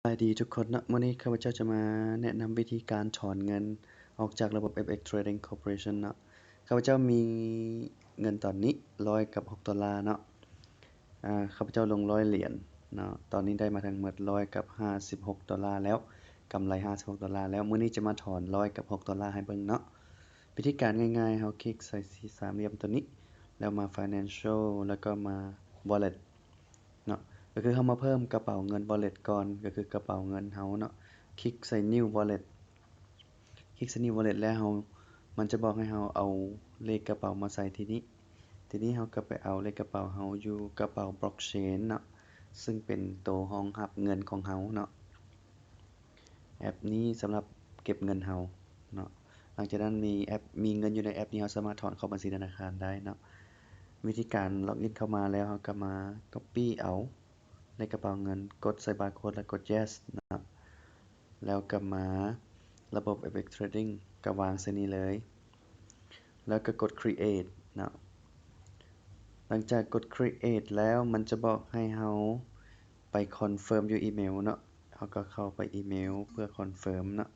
ສະບາຍດີທຸກຄົນເນາະ, ມື້ນີ້ຂ້າພະເຈົ້າຈະມາແນະນຳວິທີການຖອນເງິນອອກຈາກລະບົບ ເອັຟເອັກ Trading Corporation ເນາະ. ຂ້າພະເຈົ້າມີເງິນຕອນນີ້ຮ້ອຍກັບຫົກໂດລາເນາະ. ອາ ຂ້າພະເຈົ້າລົງຮ້ອຍຫຼຽນເນາະ, ຕອນນີ້ໄດ້ມາທັງໝົດຮ້ອຍກັບຫ້າສິບຫົກໂດລາແລ້ວ, ກຳໄລຫ້າສິບຫົກໂດລາແລ້ວ. ມື້ນີ້ຈະມາຖອນຮ້ອຍກັບຫົກໂດລາໃຫ້ເບິ່ງເນາະ. ວິທີການງ່າຍໆ ເຮົາຄລິກໃສ່ສີ່ສາມຫຼ່ຽມໂຕນີ້ ແລ້ວມາ Financial ແລ້ວກໍມາ Wallet ເນາະ, ກໍຄືເຮົາມາເພີ່ມກະເປົາເງິນ Wallet ກ່ອນ, ກໍຄືກະເປົາເງິນເຮົາເນາະ. ຄລິກໃສ່ New Wallet ຄລິກໃສ່ New Wallet ແລ້ວເຮົາ ມັນຈະບອກໃຫ້ເຮົາເອົາເລກກະເປົາມາໃສ່ທີ່ນີ້. ທີນີ້ເຮົາກໍໄປເອົາເລກກະເປົາເຮົາຢູ່ກະເປົາ Blockchain ເນາະ, ຊຶ່ງເປັນໂຕຮອງຮັບເງິນຂອງເຮົາເນາະ. ແອັບນີ້ສຳລັບເກັບເງິນເຮົາເນາະ. ຫຼັງຈາກນັ້ນມີແອັບ ມີເງິນຢູ່ໃນແອັບນີ້ ເຮົາສາມາດຖອນເຂົ້າບັນຊີທະນາຄານໄດ້ເນາະ. ວິທີການ log in ເຂົ້າມາແລ້ວ ເຮົາກໍມາ copy ເອົາໃນກະເປົາເງິນ, ກົດໃສ່ barcode ແລ້ວກົດ yes ເນາະ. ແລ້ວກໍມາລະບົບ ເອັຟເອັກ Trading ກໍວາງໃສ່ນີ້ເລີຍ, ແລ້ວກໍກົດ create ເນາະ. ຫຼັງຈາກກົດ create ແລ້ວ ມັນຈະບອກໃຫ້ເຮົາ ໄປ confirm ຢູ່ອີເມວເນາະ, ເຮົາກໍເຂົ້າໄປອີເມວເພື່ອ confirm ເນາະ,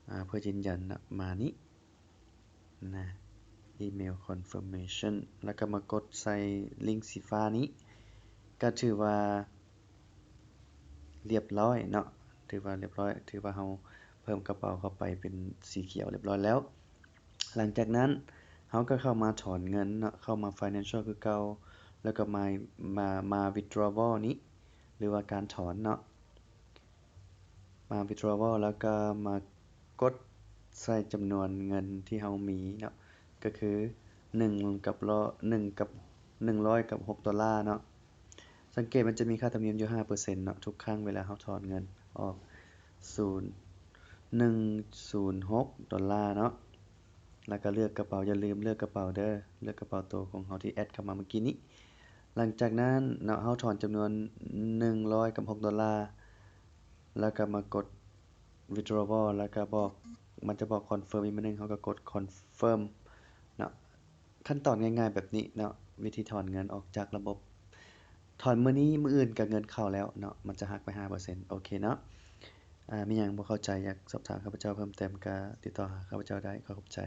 ອາ ເພື່ອຢືນຢັນເນາະ, ມານີ້ນະ ອີເມວ confirmation ແລ້ວກໍມາກົດໃສ່ລິ້ງສີຟ້ານີ້, ກໍຖືວ່າລຽບຮ້ອຍເນາະ, ຖືວ່າລຽບຮ້ອຍ, ຖືວ່າເຮົາເພີ່ມກະເປົາເຂົ້າໄປເປັນສີຂຽວລຽບຮ້ອຍແລ້ວ. ຫຼັງຈາກນັ້ນເຮົາກໍເຂົ້າມາຖອນເງິນເນາະ, ເຂົ້າມາ Financial ຄືເກົ່າ, ແລ້ວກໍມາ ມາ ມາ Withdrawal ນີ້ ຫຼືວ່າການຖອນເນາະ, ມາ Withdrawal ແລ້ວກໍມາກົດໃສ່ຈຳນວນເງິນທີ່ເຮົາມີເນາະ, ກໍຄືໜຶ່ງກັບ ໜຶ່ງກັບ ໜຶ່ງຮ້ອຍກັບຫົກໂດລາເນາະ. ສັງເກດມັນຈະມີຄ່າທຳນຽມຢູ່ຫ້າເປີເຊັນເນາະ, ທຸກຄັ້ງເວລາເຮົາຖອນເງິນອອກ ສູນ ໜຶ່ງສູນຫົກໂດລາເນາະ. ແລ້ວກໍເລືອກກະເປົາ, ຢ່າລືມເລືອກກະເປົາເດີ, ເລືອກກະເປົາໂຕຂອງເຮົາທີ່ແອັດເຂົ້າມາເມື່ອກີ້ນີ້. ຫຼັງຈາກນັ້ນເນາະ ເຮົາຖອນຈຳນວນໜຶ່ງຮ້ອຍກັບຫົກໂດລາ, ແລ້ວກໍມາກົດ withdrawal ແລ້ວກໍບອກ ມັນຈະບອກ confirm ອີກມື້ໜຶ່ງ, ເຮົາກໍກົດ confirm ເນາະ. ຂັ້ນຕອນງ່າຍໆແບບນີ້ເນາະ, ວິທີຖອນເງິນອອກຈາກລະບົບ. ຖອນມື້ນີ້ ມື້ອື່ນກໍເງິນເຂົ້າແລ້ວເນາະ, ມັນຈະຫັກໄປຫ້າເປີເຊັນ. ໂອເຄເນາະ, ອາ ມີຫຍັງບໍ່ເຂົ້າໃຈ ຢາກສອບຖາມຂ້າພະເຈົ້າເພີ່ມເຕີມ ກໍຕິດຕໍ່ຫາຂ້າພະເຈົ້າໄດ້. ຂໍຂອບໃຈ.